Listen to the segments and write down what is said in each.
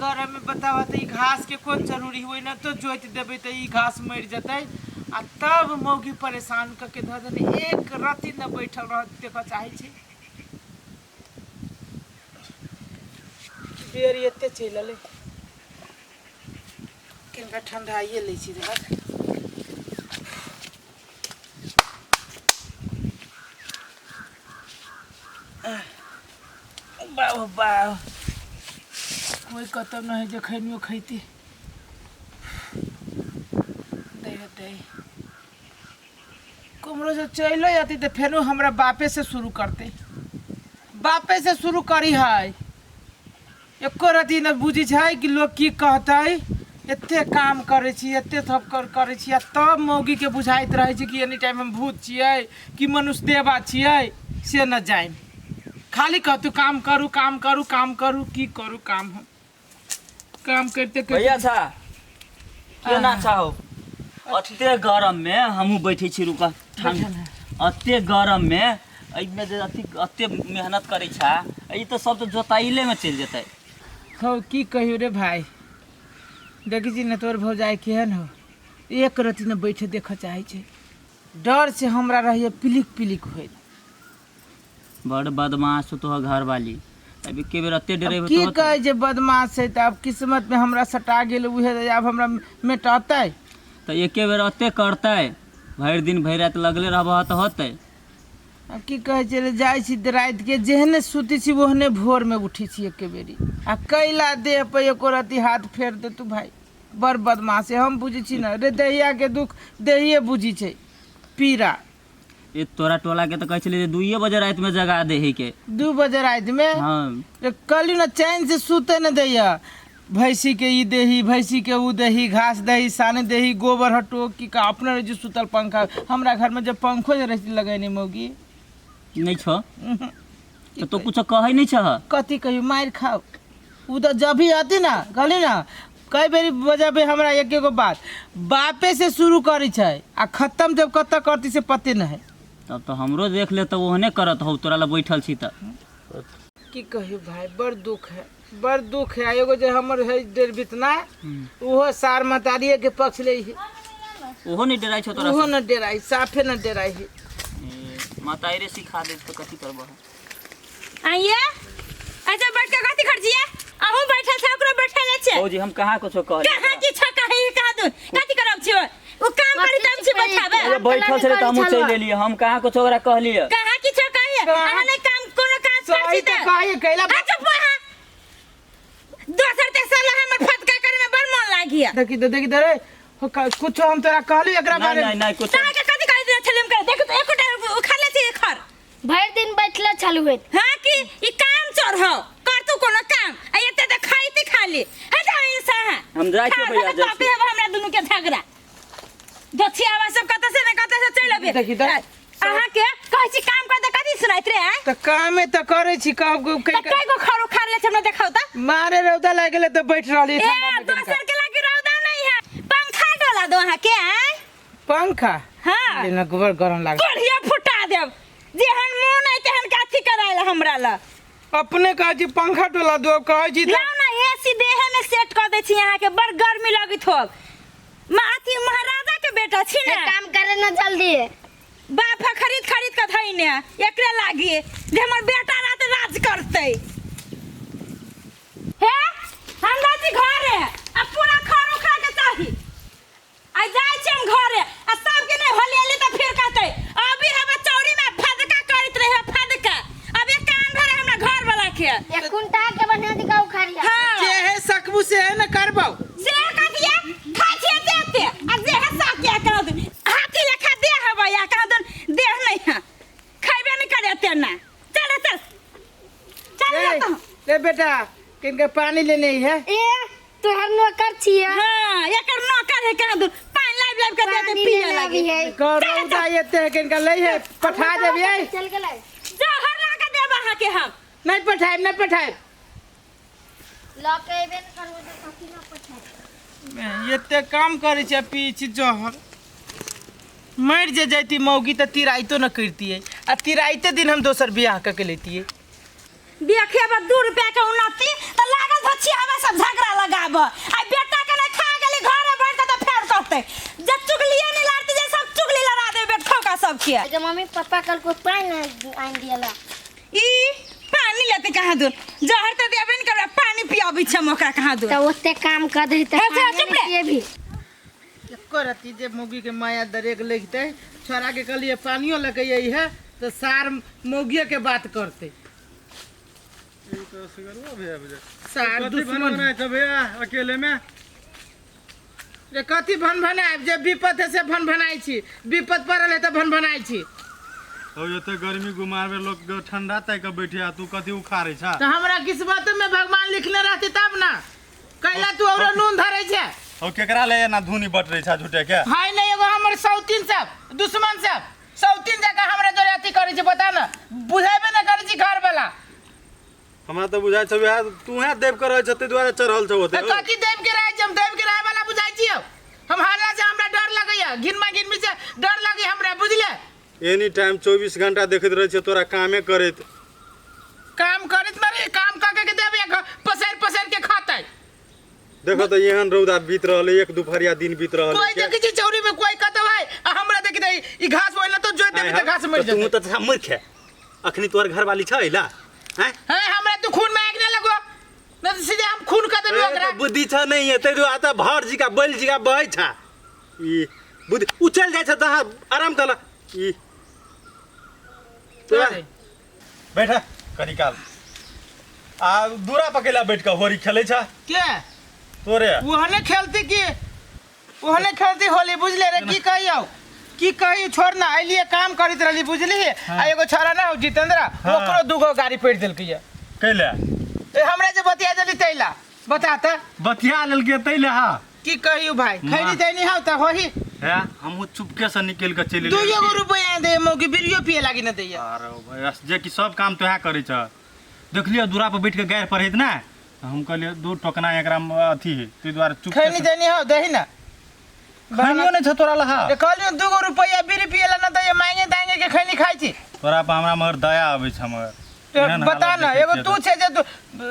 गरम में बतावा तऽ ई घास के कोन जरूरी हुए न तो जोति देबै तऽ ई घास मरि जेतै आ तब मौगी परेशान कऽ के धऽ देने एक रत्ती न बैठल रह देखऽ चाहै छै बेर एते चलि एलै किनका ठंडाइए लै छी देखक बाह बाह कोई कतौ नहि है जे खैनियो खैती दै दै कुम्हरो से चलो जाती तऽ फेरो हमरा बापे से शुरू करते बापे से शुरू करी है एको रति नहि बुझै छै कि लोक की कहतै एते काम करै छी एते सब कर करै छी आ तब मौगीके बुझाइत रहै छै कि एनी टाइम हम भूत छियै कि मनुष्य देवा छियै से न जानि खाली कहतू काम करू काम करू काम करू की करू काम हम काम करिते करिते भैया छा केना छा हो अते गरम में हमहूँ बैठे छी रुका ठंड अते गरम में एहिमे जे अथी अते मेहनत करै छा ई तऽ सब तऽ जोताइले में चलि जेतै हौ की कहियो रे भाई देखै छी ने तोर भौजाइ केहन हो एक रति ने बैठे देखऽ चाहै छै डर से हमरा रहैए पिलिक पिलिक होइत बड़ बदमाश छौ तोहर घरवाली अभी के बेर अते अब डरेबे की तो कहै छै बदमाश छै तऽ आब किस्मत में हमरा सटा गेल उहे आब हमरा मेटतै तऽ एके बेर अते करतै भरि दिन भरि राति लगले रहबह तऽ होतै आब की कहै छै रे जाइ छी तऽ रातिके जेहने सुतै छी ओहने भोरमे उठै छी एके बेरी आ कैला देह पर एको रत्ती हाथ फेर देतू भाई बड़ बदमाश है हम बुझै छी ने रे दहियाके दुख देहिए बुझै छै पीड़ा ए तोरा टोला के तऽ कहै छलै जे दुइये बजे राति में जगा दे है के 2 बजे रातिमे हाँ रे कहली ने चैन से सुते न दैया भैंसी के ई देही भैंसी के ऊ देही घास दही साने देही गोबर हटो की का अपने रहे छै सुतल पंखा हमरा घर में जब पंखो जे रहे लगेने मौगी नहीं छो तऽ तो कुछ कहै नहीं छह कथी कहियो मारि खाओ उ तऽ जब भी आती ना कहली ना कई बेरी बजाबे हमरा एक एगो बात बापे से शुरू करै छै आ खत्म जब कतऽ करती से पते न है तब तऽ हमरो देख ले तऽ ओहने करत हौ तोरा ला बैठल छी तऽ की कहियो भाई बड़ दुख है बड़ दुख है आ एगो जे हमर है डेढ़ बितना उहो सार मतारिये के पक्ष ले है ओहो नहीं डराइ छौ तोरा उहो न डेराई साफे न डेराई है माताइरे सिखा दे तऽ कथी करबह आइए अच्छा बैठ के कथी खर्चिए अहूँ बैठल छै ओकरो बैठल छै फौजी हम कहाँ कुछो कहलियै कहाँ की छ कहे कहाँ दू कथी करब छी ओ काम करी तब छी बैठाबे अरे बैठल छलै तऽ हमहूँ चलि एलियै हम कहाँ कुछो ओकरा कहलियै कहाँ की छ कहे अहाँ नहि काम कोनो काज कर सही छी तऽ तऽ कहिए कैला आ चुप अहाँ दोसर तेसर ला हमर फटका करे में बड़ मन लागिया देखी तो देखी तो रे हो कुछो हम तोरा कहली एकरा नहीं बारे नहीं में नहीं कुछो तहाँ के कथी कहि देने छलियै हम करे देखू तऽ एकोटा उखाड़ ले छी खर भरि दिन बैठले छलु होइत हाँ कि ई काम चोर हो कर तू कोनो काम आ एते तऽ खाइते खाली हट जाओ इंसान हम जाइ छियै भैया, जाइ छियै हमरा दुनू के झगड़ा दोछियावा सब कतऽ से ने कतऽ से चलि अबे देखी तऽ। अहाँ के कहै छी काम कर तऽ कथी सुनाइत रे आँय तऽ कामे तऽ करै छी कहब तऽ कय गो खर उखाड़ ले छै हमरा देखाउ तऽ मारे रौदा लागि गेलै तऽ बैठ रहली ए ठंडा में कनिका। दोसर के लागी रौदा नहीं है पंखा डोला दो अहाँ के आँय पंखा हाँ लेना गोबर गरम लागल बढ़िया फुटा देब जेहन मोन है तेहन के अथी करायल हमरा ला अपने कहै छी पंखा डोला दो कहै छी तऽ लाउ ना एसी देहे में सेट कर दै छी अहाँ के बड़ गर्मी लगैत होब अथी महाराजा के बेटा छी एक ने काम करे ना जल्दी बाप खरीद खरीद के धैने एकरे लागी जे हमर बेटा रात राज करतै हे हम जाइ छी घरे आ पूरा खर उखड़ा के चाही आ जाइ छी हम घरे आ सबके नहि होलियली तऽ फेर कहतै अभी हम चौरी में फदका करैत रहे फदका अब एक कान भरे हमरा घर वाला के एक कुंटा के बढ़िया दिखा उखाड़िया हाँ जे है सकबू से है ना करबौ से कथिया खा छियै ते आ जे है साकिया कह दू हाथी लेखा देह हबै आ कह दू देह नहीं है खैबे नहीं करे ते ना चल चल चल ए, तो ले बेटा किनका पानी लेने ही है ए तोहर नौकर छियै हाँ एकर नौकर है कह दू पानी लाइब लाइब के दे दे पानी पिए लेने लागी अभी है रौदा एते है किनका ले है पठा देबियै चल गेलै जहर ला के देब अहाँ के हम नहीं पठाएब नहीं पठाएब लऽ के अयबे ने करबो तऽ कथी लऽ पठाएब एते काम करै छै पी छी जहर मरि जे जैती मौगी तऽ तिराइतो न करतियै आ तिराइते दिन हम दोसर बियाह कऽ के लेतियै देखे बा 2 रुपया के उन्नति त लागल भछियावा सब झगड़ा लगाब आ बेटा के नहीं खा गेली घरे बैठ के तो फेर कहते जे चुगलिए नहीं लड़ती जे सब चुगली लड़ा दे बेट खौका सब के। अरे मम्मी पापा कल को पानी आन दियाला। ई पानी लेते कहाँ दूर जहर तो देबे नहीं करबे पानी पियाबी छै हम ओकरा कहाँ दूर। तो ओते काम कर दे त हे, चुप रे। ये भी एको रत्ती जे मौगी के माया दरेक लगितै छोरा के कहलिए पानियो लके है तो सार मौगिए के बात करते। सार दुश्मन भैया अकेले में रे कथी भन भनायब जे विपद है से भन भनाइ छी विपद पड़ल है तऽ भन भनाइ छी। हो एते गर्मी गुमार में लोग ठंडा तय के बैठे आ तू कथी उखाड़े छा? तऽ हमरा किस्मत में भगवान लिखने रहती तब ना कैला तू औरो नून धरै छै। हो केकरा ले एना धुनी बटरै छा झूठे के? हाय नहीं एगो हमर सौतीन सब दुश्मन सब सौतीन जकाँ हमरा जोरे अथी करै छै बता ना बुझेबे ना करै छी घर वाला। हमरा तऽ बुझाइ छौ वएह तू है देव के रहै छ ताहि दुआरे चढ़ल छौ ओते। तऽ कथी देव के रहै छी हम देव के रहै वाला बुझाइ छियौ हम हारला से हमरा डर लगैया घिनमा घिनमी से डर लगैया हमरा बुझले। एनी टाइम 24 घंटा देखैत रहै छियै तोरा कामे करैत। काम करैत मारे काम कऽ के देबै पसैर पसैर के खातै। देखो तऽ एहन रौदा बीत रहल है एक दुपहरिया दिन बीत रहल है। कोई देखै छै चौरी में कोई कतौ है आ हमरा देखि दे ई घास होइला तो जोइत देबै तऽ घास मरि तू जेतै। तऽ मूर्ख है अखनी तोहर घरवाली छ अइला हैं? हैं हमरा तू खून में आगि ना लगो न तऽ सीधे हम खून कऽ देबै ओकरा। बुद्धि छ नहीं है ताहि दुआरे तऽ भर जिका बैल जिका बहै छ ई बुद्धि उचल जाइ छ तऽ आराम कर ई बैठ कनी काल आ दूरा पकेला बैठ के होरी खेलै छ के तोरे ओहने खेलती की ओहने खेलती होली बुझले रे की कहियौ की कही छोड़ ना अलिए काम करैत रहली बुझली आ एगो छोरा ना हो जितेंद्र ओकरो दूगो गाड़ी पड़ि देलकै कैले ए हमरा जे बतिया देली तैला बता त बतिया लेलकै तैले हा की कहियौ भाई खैनी तैनी हौ त होही है हमहूँ चुपके से निकलि के चलि दुइयो गो रुपया दे मौकी बीड़ियो पिए लागी न दैया। अरे भाई जे कि सब काम तोहे करै छ देखलियै दूरा पर बैठ के गारि पढ़ैत ना हम कहलियै दू टोकना एकरा मे अथी है ताहि दुआरे चुप खैनी तैनी हौ दही ना खैनियो नहि छ तोरा लहा। ए कहलियौ दूगो रुपया बीड़ी पिए ला न दैया मांगे दांगे के खैनी खाइ छी। तोरा पर हमरा मगर दया आबै छ मगर तो बता ना एगो तू छे जे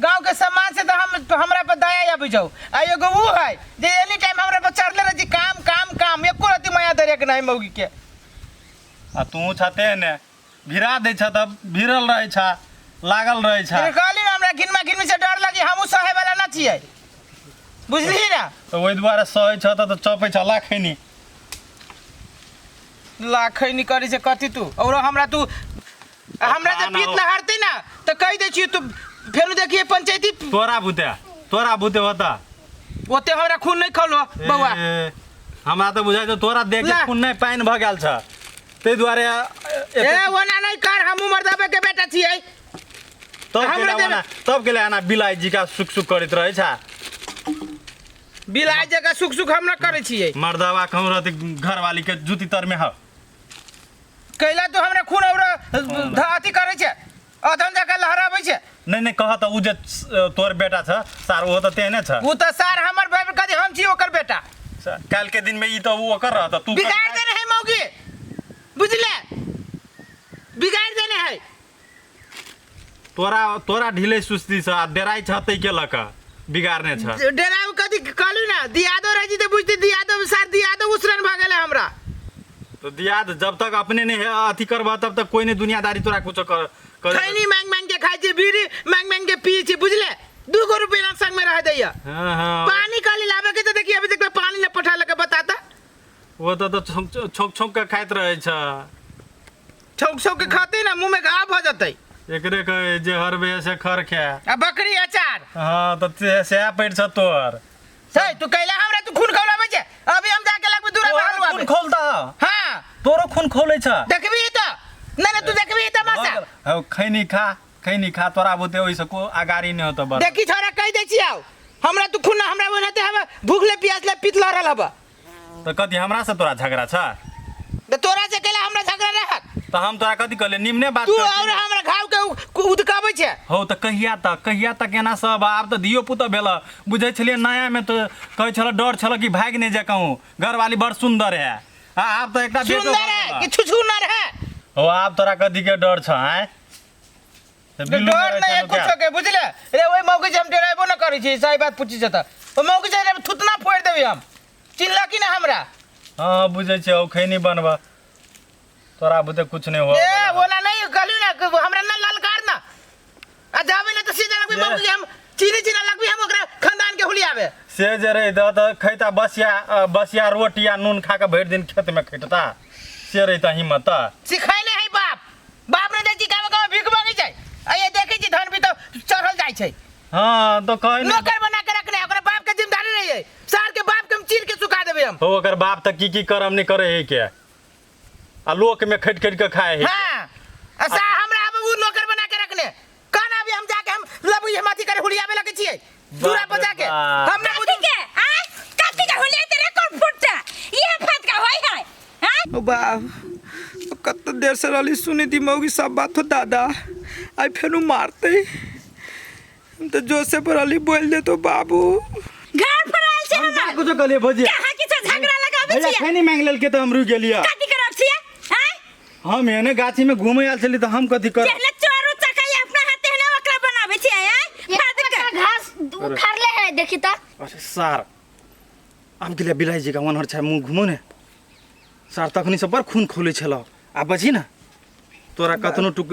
गांव के समाज से तो हम हमरा पर दया आबै छौ आ एगो ऊ है जे एनी टाइम हमरा पर चढ़ले रहै छी काम काम काम एको रति माया दरे के नहीं मौगी के। आ तू छते ने भिरा दै छ तब भिरल रहै छ लागल रहै छ। अरे कहली ना हमरा घिनमा घिनमी से डर लगी हमहूँ सहे वाला ना छियै बुझलिही ना। तऽ ओहि दुआरे सहै छ तऽ चपै छ ला खैनी ला खैनी करै छै कथी तू और हमरा तू हमरा जे पीत लहरतै ना तऽ कहि दै छियै तू फेरू देखिए पंचायती तोरा बुते होता ओते हमरा खून नहीं खौलो बौआ। ए, हमरा तऽ बुझाइ छौ तोरा देख के ला। खून नहि पानि भऽ गेल छ ताहि दुआरे ए ओना नहीं कर हमहूँ मर्दाबे के बेटा छियै तब हमरो केला देबे। ओना तब केला एना बिलाइ जिका सुक सुक करैत रहै छ। बिलाइ जकाँ सुख सुख हम न करै छियै। मर्दावा कहूँ रहतै घरवाली के जूती तर में ह कैला तू हमरा खून और अथी करै छै अधन जकाँ लहराबै छै। नहीं नहीं कह तऽ उ जे तोर बेटा छ सार ओहो तऽ तेहने छ। उ तऽ सार हमर भाई कथी हम छी ओकर बेटा। काल्हि के दिन में ई तऽ उ ओकर रहत तू बिगाड़ देने है मौगी बुझले बिगाड़ देने है। तोरा तोरा ढीले सुस्ती छ आ डेराइ छ तै के लऽ कऽ बिगाड़ने छ। डेराउ कथी कहलू ना दियादो रहै छी तऽ बुझती दियादो सार दियादो उसरन भऽ गेलै हमरा। तो दियाद जब तक अपने नहीं है अथी करबह तब तक कोई नहीं दुनियादारी तोरा कुछ कर कर खैनी मांग मांग के खाइ छी बीड़ी मांग मांग के पिए छी बुझले दूगो रुपया संग में रह दैया। हाँ हाँ पानी कहली लाबे के तऽ देखिए अभी तक पानी न पठा लके बताता। वो तो छौंक छौंक छौंक के खाइत रहै छ। छौंक छौंक के खाते ना मुंह में घाव भऽ जेतै। एकरे कहै जे हर बे से खर खाए आ बकरी अचार। हाँ तऽ सएह पैर छ तोहर। सही तू कैला हमरा तू खून खौलाबै छै अभी हम जाके लगबै दूरा तोहर पर खून खौलता हाँ तोरो खून खौलै छ देखबी त नहीं नहीं तू देखबी त मासा। हौ खैनी खा खैनी खा तोरा बुते ओहिसँ को अगाड़ी नहि होतौ बड़। देखी छोरा कहि दै छी आउ हमरा तू खून हमरा ओनाते हम भूख ले प्यास ले पीत लहरल हब। तऽ कथी हमरा से तोरा झगड़ा छ? तऽ तोरा से कैला हमरा झगड़ा रहत? तऽ हम तोरा कथी कहलियै निमने बात तू करै छी और ने। हमरा घाव के उदकाबै छै। हौ तऽ कहिया तक एना सब आब तऽ धियो पुतो भेल बुझै छलियै नया में तऽ कहै छल डर छल कि भागि नहि जाय कहूँ घरवाली बड़ सुन्दर है आ आब तऽ एकटा बेटो सुन्दर है कि छुछुनर है? हौ आब तोरा कथी के डर छ आँय? तऽ बिल्लू डर मरै नहीं है छलौ क्या? कुछो के बुझले रे ओइ मौकी से हम डराबो न करै छी सही बात पूछी छ त ओ मौकी से थुतना फोड़ि देबै हम चिन्हला कि ना हमरा हाँ बुझै छियै औ खैनी बनबा तोरा बुते कुछ नहीं हो ए ओना नहीं कहलियो ना कि हमरा ना ललकार ना आ जाबे ना त सीधा लगबी मौकी के हम चीनी चीना लगबी हम ओकरा खानदान के हुलियाबे से जे रही तऽ खैता बसिया बसिया रोटी आ नून खा के भरि दिन खेत में खैतता से रहिता हिम्मत तऽ सिखैले है बाप बाप ने देखी गाँव गाँव भीख मांगे छै आ ये देखै छी धन भी तो चढ़ल जाइ छै हाँ तो कहे नहीं नौकर बना के रखने ओकरा बाप के जिम्मेदारी रही है सार के बाप के हम चीर के सुखा देबै हम हो ओकर बाप तऽ की की करम नहीं करे है के आ लोक में खटि खटि के खाए है हाँ आ सा हमरा अब उ नौकर बना के रखने कौन अभी हम जाके हम लबू हम अथी करे हुलियाबे लगे छियै दूरा पर जाके हम ना कथी के आ कथी के होलिया तेरे कोन फुटता ये फटका होय है हां ओ बाप कत देर से रहली सुनी दी मौगी सब बात हो दादा आई फेनु मारते हम तो जोश से पर रहली बोल दे तो बाबू घर पर आयल छै हमर कुछो कहलिए भौजी कहाँ किछो झगड़ा लगाबै भैया छियै खैनी मांगि लेलकै तऽ हम रुकि गेलियै कथी करब छियै आँय हम एहने गाछी में घूमे आयल छली तऽ हम कथी कर जेहने चोर उचका अपना हाथे ने ओकरा बनाबै छियै आँय एक फटका घास उखाड़ले है देखी त अरे सार आब गेलै बिलाइ जी का ओनहर छै मुँह घुमो ने सार तखनी से बड़ खून खोलै छल आ बची ने तोरा कतनो टुक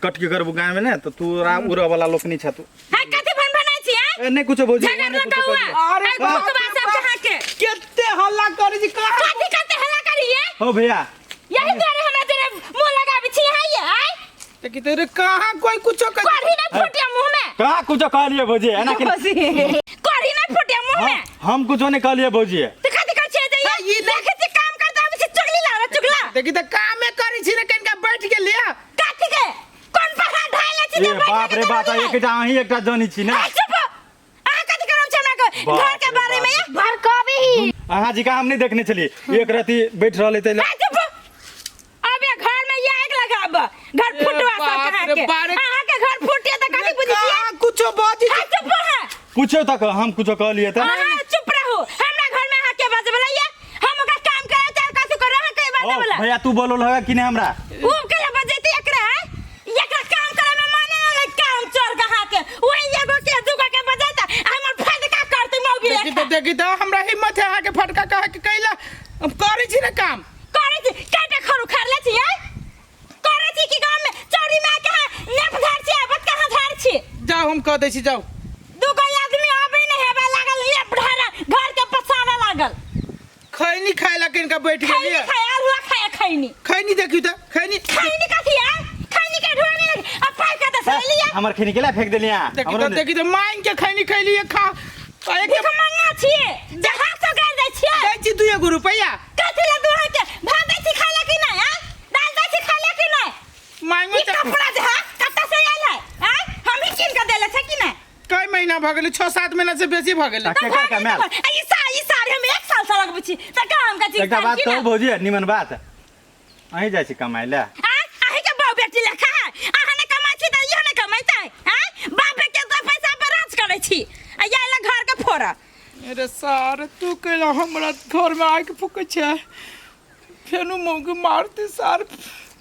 कटके करबो गाँव में ने तऽ तोरा उड़ऽ वाला लोक नहीं छ तू हां कथी भन भनाइ छियै ए नहीं कुछो भौजी झगड़ा नहीं कुछो लगाउआ कहलियै। अरे अरे भोकवा सब कहाँ के केते हल्ला करै छी कहाँ कथी कते हल्ला करिए हो भैया यही दुआरे हमरा जरे मुंह लगाबै छी हां ये आय देखी तेरे कहाँ कोई कुछो कर कढ़ी नहीं फुटिया मुंह में कहाँ कुछो कहलियै भौजी एना के कढ़ी नहीं फुटिया मुंह में हम कुछो नहीं कहलियै भौजी तो कथी कहै छियै जे हाँ, ई देखै छियै काम करता आबै छै चुगली ला चुगला देखी त कामे करै छी ने कनिका बैठ के लिया कथी के कोन पहाड़ ढाइले छी ए जे बैठ बाप रे बाप एकटा अहीं एकटा जनी छी ने चुप अहाँ कथी करब छै हमरा बाप घर के रे बारे में बाप। भड़काबी ही अहाँ जी का हम नहीं देखने छलियै एक रति बैठ रहलै तै आ, चुप अबे घर में ये आग लगाब घर ए, फुटवा सब बाप कहाँ रे के बारे- अहाँ के घर फुटिया त कथी बुझै छियै कहाँ कुछो बाजी आ, चुप अहाँ पूछो तक हम कुछो कहलियै तऽ अहाँ चुप रहू हमरा घर में अहाँ के बाजे वाला ये हम ओकरा काम करे चाहे कथी करे अहाँ के बाजे ओ, वाला भैया तू बोलल होगा कि नहीं हमरा उ के ला बजेती एकरा एकरा काम करे में माने ना लगे काम चोर कहाँ के वही एगो के दूगो के बजेता हमर फटका करते मौगी देखी लेखा त देखी त हमरा हिम्मत है अहाँ के फटका कहे के कैला हम करै छी ने काम करे छी काटे खर उखाड़ले छी आय करे छी कि गांव में चोरी में कहाँ नेप झाड़ छी आबत कहाँ झाड़ छी जाओ हम कह दै छी जाओ दूगो आदमी आबे नहीं हेबा लागल लेप ढारा घर के पसारा लागल खैनी खाए ला किनका बैठ खैनी गेलियै खाए आलुआ खाए खैनी खैनी देखियौ त खैनी खैनी कथी है खैनी के ढोनी लगे अब पाइ के तऽ सहेलिया हमर खैनी केला फेंक देलियै देखी हमरो त देखी त मांग के खैनी खैलियै खा आ एक भीख मंगा छियै जहाँ से गाल दै छियै दै छी दुए गो रुपैआ कथी ला दुहा के भात दै छी खाय ला कि नहि आँय दाल दै छी खाय ला कि नहि मांगो ई कपड़ा जे है कतऽ से आयल है आँय हम ही कीन के देले छै कि नहि कई महीना भऽ गेलै 6-7 महीना से बेसी भऽ गेलै के कर के माल ई साड़ी ई साड़ी हम एक साल से लगबै छी तऽ का हम कथी एकटा बात कहू भौजी निमन बात अहीं जाइ छी कमाइ लए आँय अहीं के बहु बेटी लेखा है अहाँ नहि कमाइ छी तऽ इहो नहि कमैतै आँय बाप के तऽ पैसा पर राज करै छी आ आयल घर के फोड़ा अरे सार तू कैला हमरा घर में आके फूकै छै फेनु मौगी मारते सार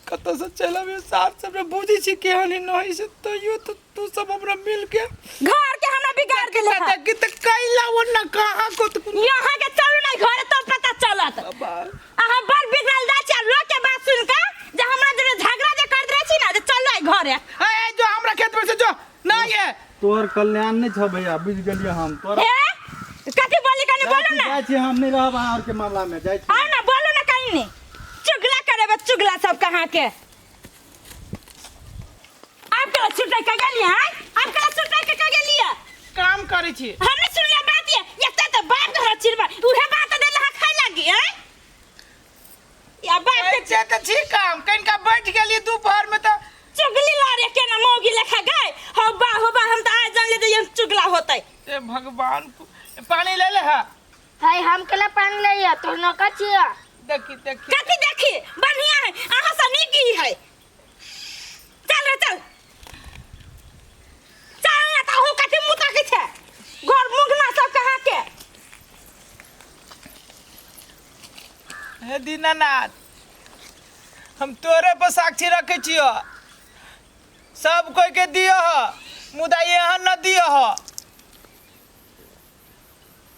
कतऽ से चलि अबियै सार सब बुझै छी केहन ही नहीं से तैयो तो तू सब हमरा मिल के घर के हमरा बिगाड़ देले है देखी तऽ कैला ओ न कहाँ को तो यहाँ के चलू नहीं घर तो पता चलत अहाँ बड़ बिगड़ल जाइ छी आ लोग के बात सुन के जे हमरा जरे झगड़ा जे करत रहै छी ना जे चलू आई घरे ए जो हमरा खेत पर से जो नहीं है तोहर कल्याण नहीं छ भैया बुझि गेलियै हम तोरा हे कथी बोली कनी बोलू ना जाइ छी हम नहीं रहब अहाँ आरके मामला में जाइ छी आओ ना बोलू ना कहीं नहीं चुगला करेबे चुगला सब कहाँ के आप कला छुटाई के गेलिए हैं आप कला छुटाई के के गेलिए काम करै छी हमने सुनले बात ये एते तो बाप घर चिरबा उहे बात देला हा खाइ लागी हैं या बाप के से तऽ छी काम कनिका बैठ गेलियै दोपहर में तऽ चुगली लारे के ना मौगी लेखा गए हो बा हो बा हम तो आज जान ले जे चुगला होतै ए भगवान पानी ले ले हा है हम केला पानी ले आ तोर नौका छिया देखी देखी कथी देखी बढ़िया है अहाँ से नीक ही है चल रे चल चल ना ताहू कथी मुँह ताकै छै घर मुँह सब कहाँ के हे दीनानाथ हम तोरे पर साक्षी रखे छियो सब कोई के दियो ह, मुदा एहन न दियो ह।